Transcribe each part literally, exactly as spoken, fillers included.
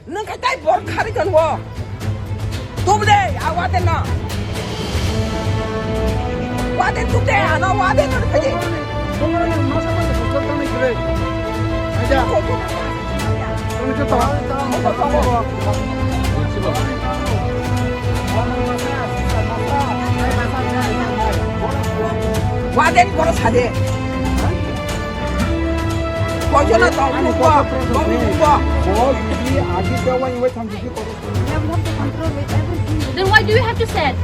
Nwng khe tai bor khari kan wo. Tub de, a waden no. Waden tub de, ano waden no khaji. Waden boro sade. Koijono tong nugo, tong nugo. Bo jodi agi dewa iwe thang jodi koro. Then why do you have to send?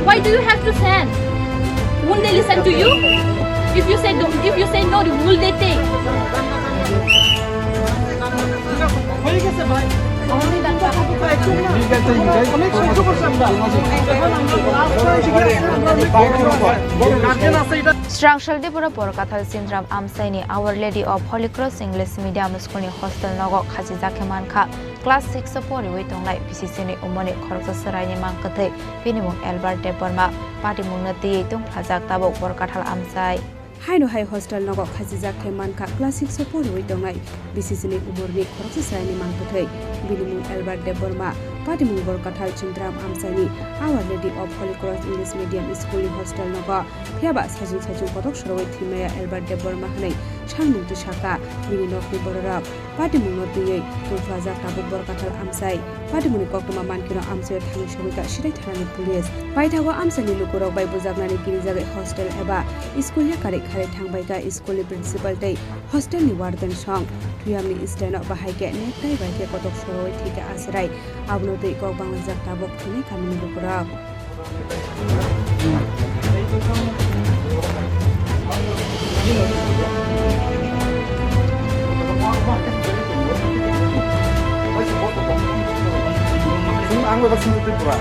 Why do you have to send? Won't they listen to you? If you say no, if you say no, will they take? Srangsaldi boro Borkathal Chindram Amsaini Our Lady of Holy Cross English Medium School ni hostel nogo khachijak khe mankha. Class six o poriwi tongnai B C C ni umorni khoroksa chwraini mang kwthwi, bini mung Albert Debbarma. Patimungno twiwi tungphlajak tabuk Borkathal Amsai. Haino hai hostel nogo khachijak khe mankha class six o poriwi tongnai B C C ni umorni khoroksa chwraini mang kwthwi, bini mung Albert Debbarma. Patimung Borkathal Chindram Amsaini Our Lady of Holy Cross English Medium School ni hostel nogo. Phiyaba saichung saichung kotok sorowi thwimaya Albert Debbarma hwnwi sanmung twi sakha bini nokni bororok. Patimungno twiwi tungphlajak tabuk Borkathal Amsai. Patimungni koktwma mankhe no amchaio thangwi sogwikha Sirai thanani police. Paithago amchaini lukurok bai bujaknani kirijagwi hostel eba school yakarwi kharwi thangbaikha school ni principal tei hostel ni warden song. Thuyamni stand o bahai khe nektai bai khe kotok sorowi thwikha Asirai. Abono twi kok banglaijak tabuk thwinai kamini lukurok. Ang bai basing tu pura.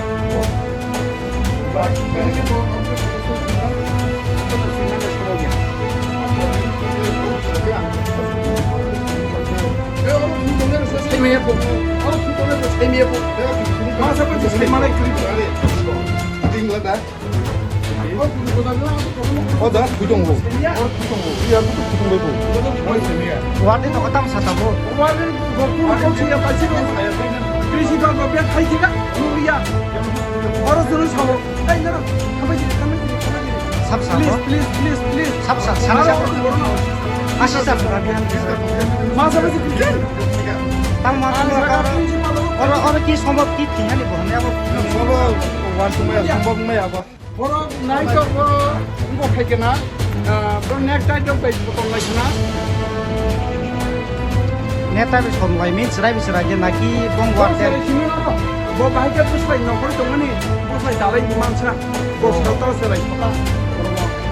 O da, thwi tongo. Iya, thwi tongo. Iya, thwi tongo. Warden no tam sa tabo. Warden no kok siya, pasi ko. Principal ko biya khai thika, nuriya. Oro sunu sabo. Ai, nara. Kamai jiri, kamai jiri, kamai jiri. Sab sabo. Please, please, please, please. Sab sa, sana sabo. Asi sab sa biya. Masa masi please. Tam masa oro, oro ki sombhob ki thina ni bohne abo. Sombhob, wan tumaya, sombhob maya abo. Borok naitok bo wngkok khai khe na, ah, borok necktie rok bai botol lai khna. Necktie bai som lai min chwrai bai chwrai khe naki bong. Bo war chwrai simi no, bo bahai khe bwslai nokol tongmani, bwslai dalai mansa, bo sota chwrai sota.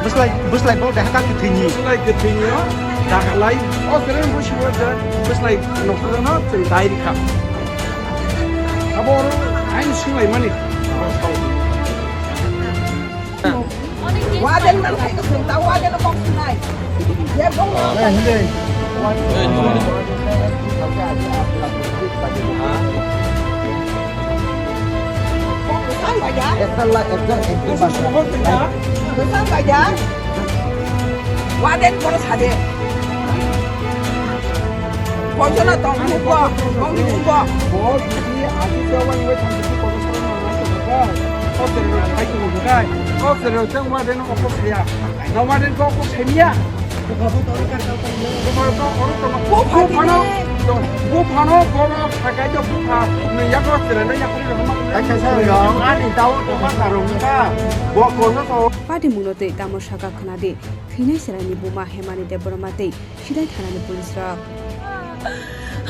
Bwslai, bwslai bo deha kang thwini. Bwslai kwthwini o dagalai, o chwrai bo sibo je bwslai nokol no chwng dai rikha. Abo oro ain swng lai mani. Waden man khai ko sung ta, waden kok sunai. Ye bong. Eh, hindi. Sang baja. Sang baja. Waden boro sade. Koijono tong nugo, tong nugo. Bo jodi agi jawai wai thang jodi kono soro nang nang jodi kai. Kok sere khai tu jodi kai. Kok sere tang waden kok saya. Na waden kok kok saya. Buphano, buphano borok sakai do bupha nung yago sere nung yago rok ma. Ani tao to ma karung ka. Bo kono to. Patimungno tei tamo saka khwnadi, thwinai chwraini buma Hemani Debbarma tei Sidai thanani police rok.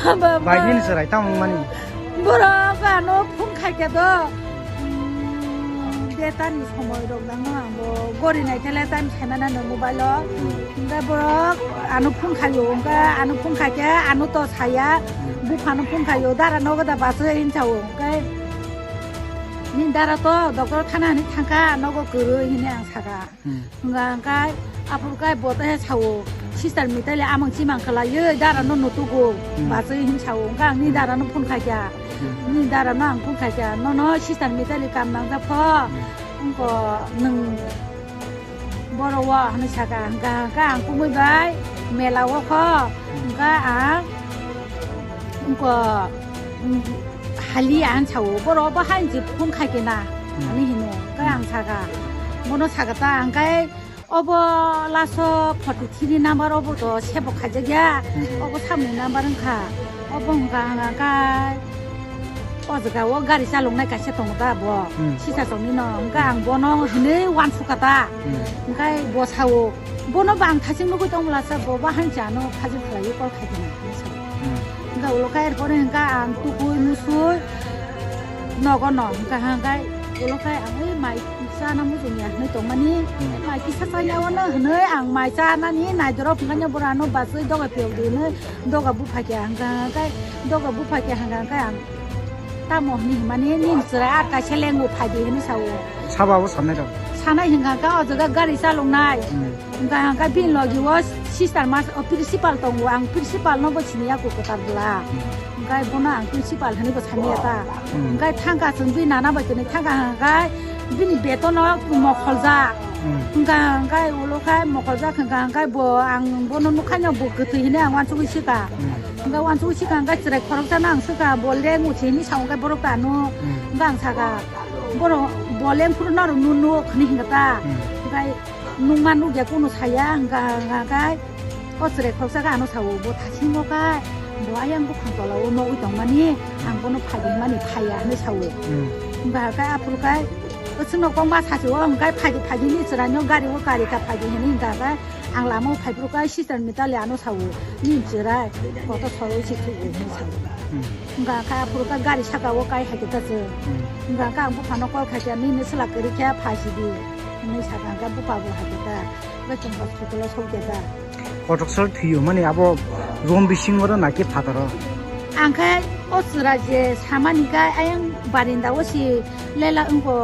Baba. Bai nini chwrai tamo mani. Borok ano phone khaikha do. Betani somoi rok nang ang bo gori nai khe le time saimana no mobile o. Hingke borok ano phone khaio, hingke ano phone khaikhe ano to saya, buphano phone khaio, dara nogo da baso hin sao, hingke ni dara to doctor thana hinwi thangkha, nogo kwrwi hinwi ang saka. Hmm. Hingka hingke aphuru kai bo tei sao, sister Mitali amang chimang khlaiwi dara no nutugo, hmm, baso hin sao, hingke ang ni dara no phone khaikha, hmm, ni dara no ang phone khaikha, nono sister Mitali kam nangjak pho, hmm, wngkha nwng. Borok o hinwi saka, hwnkha hwnkha ang kumui bai mela o kho, hwnkha ang Wngkha, mm, hali ang sao, borok bo hain je phone khai kena, Hmm. ani hino, khe ang saka, bono saka ta, ang kai obo laso forty three number obo to sebo khaijak ya, Hmm. obo samni number wngkha, obo wngkha ang kai o jaga o gari chaloknai kaisa tongo ta bo, Hmm. sisa chongni no, wngkha ang bono hinui wansukha ta, Hmm. wngkha bo sao, bono bo ang thasing nugui tongmwla sa, bo bahai chano phajil khlaiwi call khai kena, hinui sao. Hmm. Hingka ulo khe erpore hingka ang tukui musui nogo no hingka hingka ulo khe ang oi mai chana mujung ya hinui tongmani, Hmm. mai kisa chaya wano hinui ang mai chanani naidorop hingka borano bachai doga piyok di hinui doga bupha khe hingka hingka doga bupha khe hingka hingka ang tamo hinui himani nini chwrai ata seleng bo phai di hinui sao. Sabo abo sanai rok? Sanai hingka hingka o jaga gari chaloknai. Hmm. Hingka hingka bini logi o sister mas o principal tongo, ang principal no bo sini ya kwtal bwla. Hmm. Hingka bono ang principal hinui bo sami ya ta. Hmm. Hingka thangka chwng bini nana bai tini thangka hingka bini beton no mokholjak. Hmm. Hingka hingka ulo khe mokholjak hingka hingka bo ang bono nukha no bo kwtwi hinui ang wansugui sika. Hmm. Hingka wansugui sika hingka chwrai khoroksa no ang sika bo leng uchi hinui sa hingka borok ta no. Hmm. Hingka ang saka borok bo leng phuru norok nuk nuk hinui hingka ta. Hmm. Hingka Nukma nukya kunu saya, hingka, hingka, hingka, o chwrai khoroksa khe ano sao, bo thasingo khe, bo ayang buphang tola o nogwi tongmani, ang bono phaidi hwnmani phaiya hinui sao. Hmm. Hingka khe aphuru khe, o chwngno kokma sachio, hingka khe phaidi, phaidi ni chwraino gari o kari kha phaidi hinui hingka khe, ang lama o phaiphuru khe sister Mitali ano sao, nini chwrai, kotor sorwi se thwio hinui sao. Hmm. Hingka khe aphuru khe gari saka o kai hai khe ta chwng. Hmm. Hingka khe ang buphano call khai khe, nini swla kwrwi khe phai sidi. Hinui saka hingka bupha bo hai khe ta. Hingka chwng hospital o sokya ta. Kotor sor thwio mani abo room bisingo ro na khe phataro? Ang khe o chwrai je samani khe ayang barinda o si lela wngko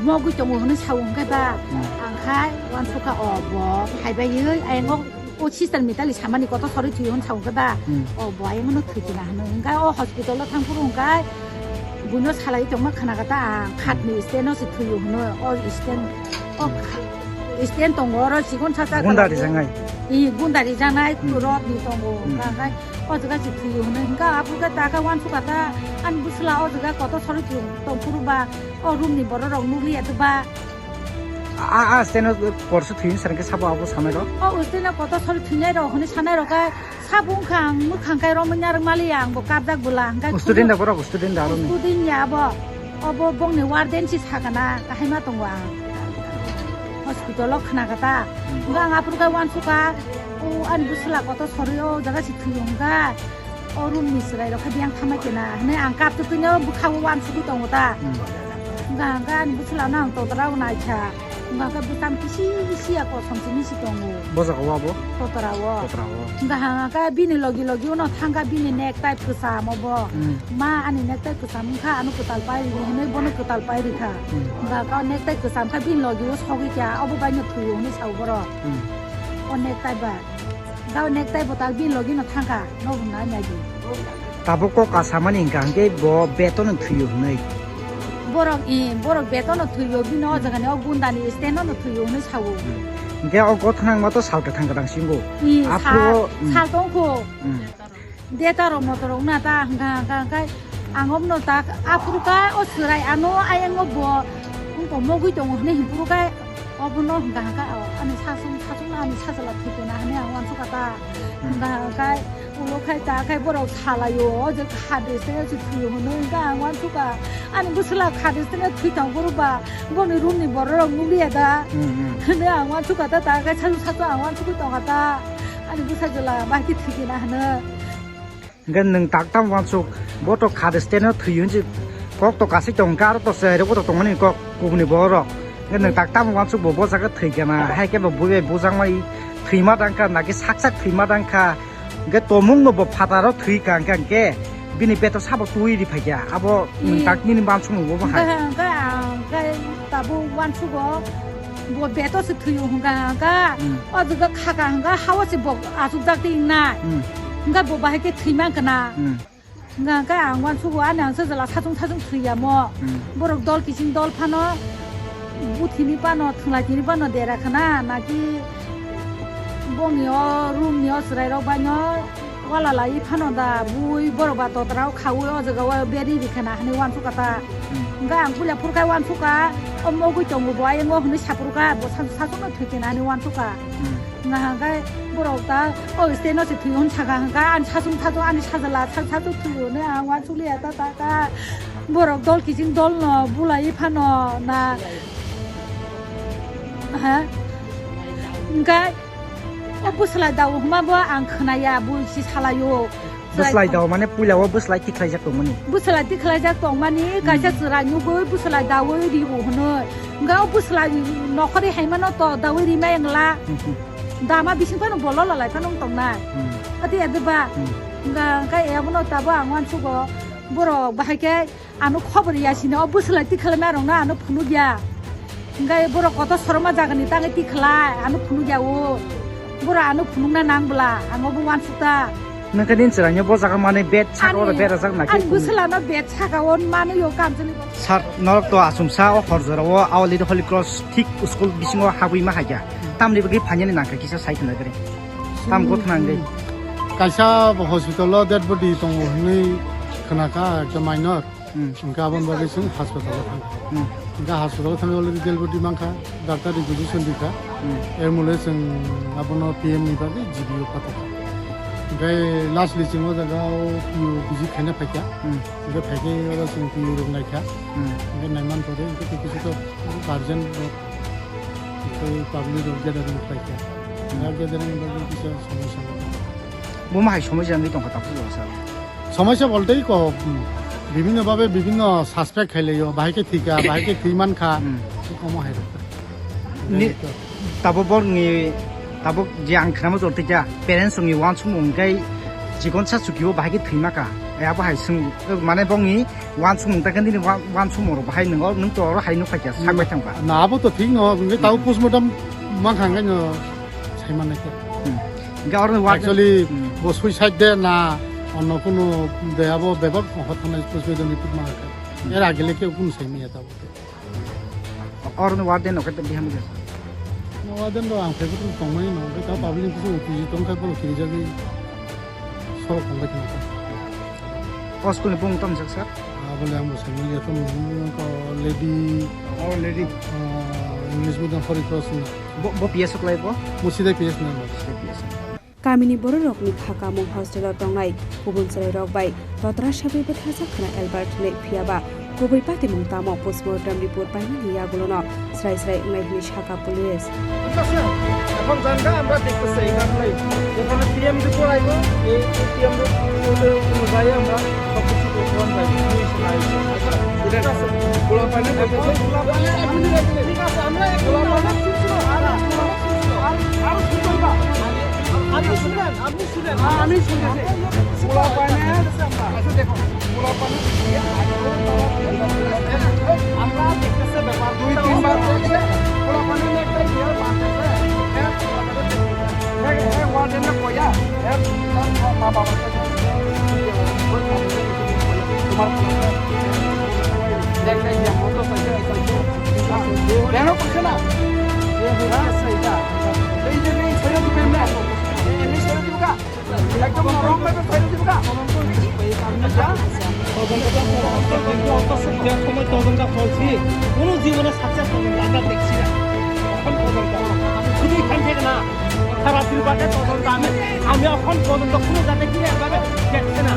mogwi tongo hinui sao hingke ba. Hmm. Ang khe wansukha o bo phaibai ayang o O sister Mitali samani kotor sorwi thwio hwn sao hwnkhe ba, Hmm. o bo ayang no thwikina hwnwi. Hwnkhe o hospital o thang phuru hwnkhe buino salai tongma khna kha ta ang khatni stand o se thwio hwnwi. O stand, o Hmm. stand tongo oro chikon sa sa Gunda khlai. Rijaknai. I gunda rijaknai Hmm. rod ni tongo. Hmm. Hwnkhe o jaga se thwio hwnwi. Hwnkhe aphuru khe ta khe wansukha ta ani bwsla o jaga kotor sorwi thwio tong phuru ba o room ni borok rok nukliya to ba. A, a, stand o porsu thwini sarang khe sabo abo sanai rok? O stand o kotor sori thwinai rok hwnwi sanai rok khe sabo wngkha ang mwkhang khe romwi narwk maliya ang bo kabjak bwla hwnkhe Student da borok, student da aroni? Student ya abo. Obo bongni warden si sakana kahai ma tongo ang. Hospital o khna kha ta. Hmm. Hwnkhe ang aphuru khe wansukha o ani bwsla kotor sori o jaga si thwiyo hwnkhe. O room ni chwrai rok khe biyang thamai kena hwnwi ang kap twtwino bwkha o wansugwi tongo ta. Hmm. Hwnkha hwnkha ani bwsla no ang totra o naikha. Hwnkha hwnkha bwtang kisi kisi ya kosom simi si tongo. Bo jaga o abo? Totra o. Totra o. Hwnkha hwnkha bini logi logi uno thangkha bini necktie kwcham obo. Hmm. Ma ani necktie kwcham wngkha ano kwtal pai ridi hwnwi bono kwtal pai rikha. Hmm. Hwnkha hwnkha necktie kwcham kha bini logi o sogwi kha obo bai no thwi o hwnwi sao borok. Hmm. O necktie ba. Gao necktie bo tal bini logi no thangkha, no rwna nai di. Tabuk kok kasamani hwnkha hwnkhe bo beton no thwiyo hwnwi. Borok, i, borok beton no thwiyo, bini o jaga ni o gunda ni stand no thwiyo hwnwi sao. Hmm. Hwnkhe o gothnang ma to salta thangkha dang singo. I, Aphuru sal, o, hmm. Sal tongkho. Hmm. Deta rok motor rok na ta hwnkha, hwnkha, hwnkha. Ang obno tak aphuru ka o chwrai ano ayang o bo wngkok mogwi tongo hwnwi hwnphuru ka obono hwnkha hwnkha o ani sasung sasung no ani sajla thwikena hwnwi ang uansukha ta. Hmm. Hwnkha hwnkha ulo khai ta khai borok salaio o je khadi se se thwiyo hwnwi hwnkha ang uansukha ani bwswla khadi se thwi tong phuru ba boni room ni borok rok nukliya da. Hmm, hmm. Hwnwi ang uansukha ta ta khai sasung sasung ang uansugwi tongkha ta ani bwsajwla bahai khe thwikena hwnwi. Hingke nwng tak tamo wansuk, bo to khade stand o thwi hinwi kok to kasik tong khe, aro to chwrai rok bo to tongmani kok kubuni borok. Hingke nwng tak tamo wansuk bo, bo jaga thwi kana, hai khe bo bui bai bujakmani thwima dang kha, naki sak sak thwima dang kha. Hingke tomung no bo phataro thwi ka hingke, hingke bini beto sabo twi ri phai kha. Abo nwng Hmm. tak nini wansuk bo bo hai. Hingke, hingke ang khe tabuk wansugo. Bo beto se thwiyo hwnkha hwnkha. Hmm. O jaga khaka hwnkha hao se bo achukjak twi wngnai. Hmm. Hwnkha bo bahai khe thwi mankha na. Hmm. Hwnkha hwnkha ang uansugo ani ang sajla sachung sachung thwiya mo. Hmm. Borok dol kiching dol phano buthini phano thwnglaitini phano dera khana naki bongni o room ni o chwrai rok baino Wala lai phano da bui borok ba totra o khaui o jaga o beri ri khana hani wansuk kha ta. Hmm. Hingkha ang puila phurkha wansuk kha, o mogwi tongo bo ayang o hwnwi saphuru kha, bo sa-, sasuk no thwi khana hani wansuk kha. Hmm. Hingkha hingkha borok ta o stage no se thwi hwn saka hingkha ani sasung sasung ani sajala sa-, sasuk thwi hwnwi ang wansuk liya ta ta kha. Borok dol kiching dol no bulai phano na. Ha? Hingkha O bwswlai dawo hwnma bo ang khwnaya, bo si salaio. Bwswlai dawo mane puila o bwswlai tikhlaijak tongmani. Bwswlai tikhlaijak tongmani, hmm, kaisa chwrai nugwi bwswlai dawi ribo hwnwi. Hwnkhe o bwswlai nokhorwi haimano to dawi rimai wngla. Hmm, hmm. Dama bising phano bolo lalai phano wng tongnai. Hmm. Ati ya deba. Hmm. Hwnkhe, hwnkhe ebono tabo ang uansugo borok bahai khe Ano khobor ya sini o bwswlai tikhalai ma rok no ano phunuk ya. Hingkhe borok kotor soroma jagani tangwi tikhalai ano phunuk ya o. Borok ano phunukna nang bwla ang obo uansuk ta. Nokha din chwraino bo jaga mane bed saka oro berajak nai khe. Ani bwswlano bed saka o manwi o kamchwlwi. Sir, norok to achomsa o hor jora o Our Lady Holy Cross thik school bisingo habwi ma haikha. Tamni bagwi phainani nangkha kisa sai khna gari. Tam gotha nangwi. Kaisa hospital o dead body tongo hinwi khna kha ekta minor. Hmm. Hingke aboni bagwi chwng hospital o thang. Hmm. Hingke hospital o thangwi already dead body mankha, doctor requisition rikha. Hmm. Er mole chwng abono P M ni bagwi G B o pathakha. Hingke lastly chwng o jaga o P O visit khaina phaikha. Hmm. Hingke phaikhe oro chwng P O rok naikha. Hmm. Hingke naiman pore hingke tei kisu to guardian rok tei public rok gathering khlaikha. Hmm. Gathering bagwi kisa somosya. Bo ma hai somosya wngwi tongkha tabuk jora sir. Somosya bolte ko, hmm, bibhinno bhabe bibhinno suspect khai laio, bahai khe thwikha, bahai khe thwi mankha, hmm, omo hai rok. Ni, tabuk borokni, tabuk je ang khnama jor thikya, parents rokni uansukmung hwnkhe chikon sa chukio bahai khe thwi maka. Abo hai swng, mane bongni uansukmung ta khe nini uan-, uansukmung rok bahai nwng, nwng to oro hai nukha kya, sak bai thangba. Na abo to thik no, hwnkhe tabuk postmortem mankha hwnkhe no. Sai mannai khe. Hmm. Hingke oro ni warden. Actually, hmm, bo suicide de na onno kunu de abo bebak hothanai postmortem report ma khe. Hmm. Er agele khe kunu sai maya ta bo. Oro ni warden no khe biham ge. Warden do ang phaikhe tongmani no, khe ta public khe uti tong khe bo kiri jagwi sorok tong bai khe. O school ni bung tong jak sir? Abole ang bo sai manya to lady. Oh, lady. Ah, English medium Holy Cross ni. Bo, bo P S o kwlai bo? Musidai P S ni amo. Musidai P S. Kamini bororokni kha kamung hostel-o tongnai kubun chwrairok bai totra sagwi bwtharjak khwna Albert hinwi, phiyaba kubui patimung tamo postmortem report paimani yagulono srai srai wngnai hwnwi sakha police. ঠিক আছে, এখন যান গা, আমরা দেখতেছি এই কারণেই। যেখানে P M report আইবো, এই, এই P M report অনুযায়ী আমরা সবকিছু করতে পারবো। ঠিক আছে, গোলাপ পানি বলতেছে। ঠিক আছে, আমরা এখন গোলাপ পানি, আর, আর, আর, আর শুনবেন না। আপনি শুনেন, আপনি শুনেন। হ্যাঁ, আমি শুনেছি। গোলাপ পানি, আচ্ছা, দেখো, গোলাপ পানি দিয়ে আমরা দেখতেছে ব্যাপার। দুই তিনবার বলছে, গোলাপ পানি একটা ইয়ে বাঁধতেছে। হ্যাঁ, হ্যাঁ, ওয়ার্ডেন না কইয়া, হ্যাঁ, মা বাবার কাছে তোমার দেখ, দেখ, দেখ, মতো চাইছে, চাইছে। কেন করছে না? এই যে, এই ছেড়ে দিবেন না, এমনি ছেড়ে দিবো গা। একদম নরম ভাবে ছেড়ে দিবো গা। যে সময় তদন্ত চলছে, কোনো জীবনে সাকসেস তদন্ত আমরা দেখছি না। এখন পর্যন্ত শুধু এখান থেকে না, সারা ত্রিপুরাতে তদন্ত আমি, আমি এখন পর্যন্ত কোনো জায়গায় ক্লিয়ার ভাবে দেখছে না।